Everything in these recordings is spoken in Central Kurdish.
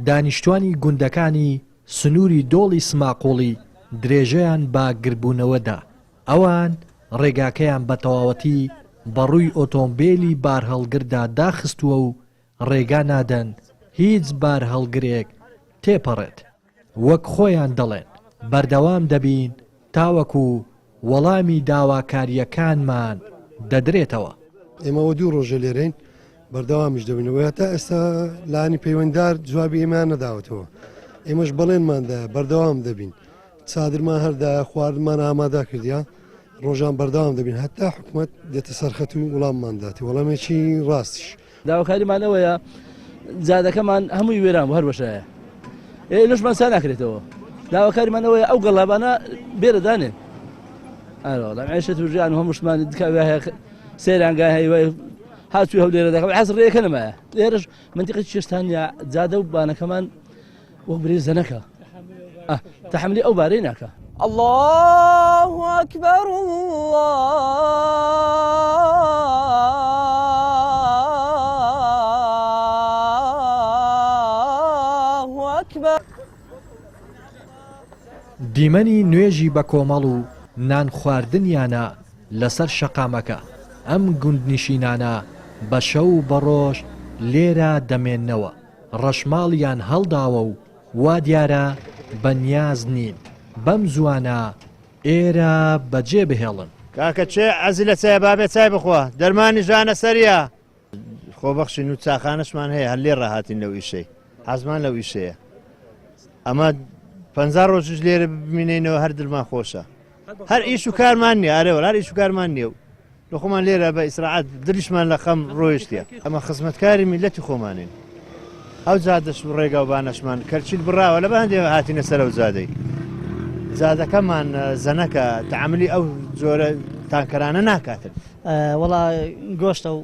دانیشتوانی گوندەکانی سنووری دۆڵی سماقوڵی درێژەیان بە گربوونەوە دا، ئەوان ڕێگاکەیان بە تەواوەتی بەڕووی ئۆتۆمبێلی بارهەڵگردا داخستووە و ڕێگا نادەن هیچ بارهەڵگرێک تێپەڕێت، وەک خۆیان دەڵێن بەردەوام دەبین تاوەکو وەڵامی داواکارییەکانمان دەدرێتەوە. ئێمە ئەوە دوو ڕۆژە لێرەین بەردەوامیش دەبین و هەتا ئێستا لایەنی پەیوەنددار جوابی ئێمەیان نەداوەتەوە ئێمەش بەڵێنماندا بەردەوام دەبین چادرمان هەردایە خواردمان ئامادە کردیا ڕۆژان بەردەوام دەبین هەتا حکومت دێتە سەرخەت و وڵاممان داتی وەڵامێکی ڕاستیش. داواکاریمان ئەوەیە جادەکەمان هەمووی وێران بوو هەر وەشایە ئێ لەشمان سا ناکرێتەوە داواکاریمان ئەوەیە ئەو گەڵابانە بێرە دانێن ئەرۆڵام عێشت و ژیان و هەمووشمان دکاوە هەیە سەیرانگا هەیە وای هاتووی هەولێرە دەکەم حەز ڕێیەکە نەمایە لێرەش منتیقی چێشتانیا جادە و بانەکەمان وەک برێ زەنەکە تەحملی ئەو بارەی ناکە. اللە اکبر اللە اکبر. دیمەنی نوێژی بەکۆمەڵ و نان خواردنیانە لەسەر شەقامەکە، ئەم گوندنشینانە بە شەو و بە ڕۆژ لێرە دەمێننەوە، ڕەشماڵیان هەڵداوە و وا دیارە بە نیاز نین بەم زووانە ئێرە بەجێ بهێڵن. کاکە کێ عەزی لە چایە با بێ چای بخوا دەرمانی ژانە سەریە. خۆبەخشین و چاخانەشمان هەیە هەر لێ ڕاهاتین لەو ئیشەی حەزمان لەو ئیشەیە ئەمە پەنجا ڕۆژیش لێرە بمینینەوە هەر دلمان خۆشە هەر ئیش و کارمان نییە ئەرێوە هەر ئیش و کارمان نییە و لە خۆمان لێرە بە ئیسراعات دلیشمان لە خەم ڕۆیشتە ئەمە خزمەتکاری میلەتی خۆمانین ئەو جادەش و ڕێگا و بانەشمان کەرچیل بڕاوە لە بەندێ هاتینە سەر ئەو جادەی جادەکەمان زەنەکە تعاملی ئەو جۆرە تانکەرانە ناکاتن. وەڵا گۆشتە و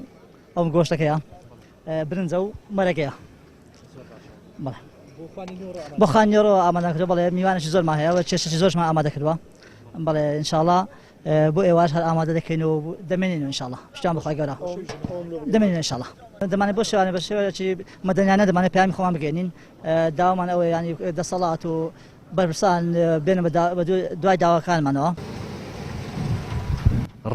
ئەو گۆشتەکەیە برنجە و مەرەکەیە بۆ خانیەڕۆ ئامادە کردووە بەڵێ میوانێکی زۆرمان هەیە و چێشتێکی زۆرشمان ئامادە کردووە بەڵێ ئینشاڵا بۆ ئێوارش هەر ئامادە دەکەین و دەمێنین ئینشاڵا شتان بەخوای گەورە دەمێنین ئینشاڵا دەمانێت بۆ شێوانە بە شێوەیەکی مەدەنیانە دەمانێت پەیامی خۆمان بگەێنین داوامان ئەوەیە ینی دەسەڵات و بەرپرسان بێنە بە دوای داواکانمانەوە.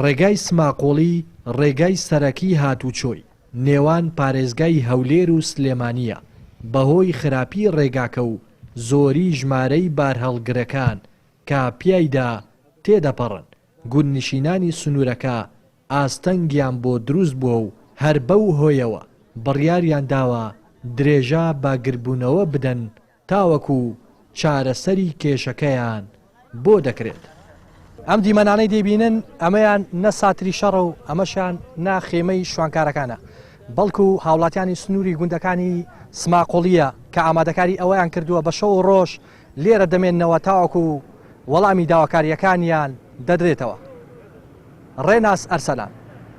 ڕێگای سماقوڵی ڕێگای سەرەکی هاتوچۆی نێوان پارێزگای هەولێر و سلێمانییە، بەهۆی خراپی ڕێگاکە و زۆری ژمارەی بارهەڵگرەکان کە پیایدا تێدەپەڕن، گوندنشینانی سنوورەکە ئاستەنگیان بۆ دروست بووە و هەر بەو هۆیەوە بڕیاریان داوە درێژە بە گردبوونەوە بدەن تاوەکو چارەسەری کێشەکەیان بۆ دەکرێت. ئەم دیمەنانەی دەیبینن ئەمەیان نە ساتری شەڕە و ئەمەشیان نە خێمەی شوانکارەکانە، بەڵکو هاوڵاتیانی سنووری گوندەکانی سماقوڵییە کە ئامادەکاری ئەوەیان کردووە بە شەو و ڕۆژ لێرە دەمێننەوە تاوەکو وەڵامی داواکارییەکانیان دەدرێتەوە. ڕێناس ئەرسەلان،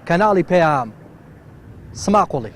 کەناڵی پەیام، سماقوڵی.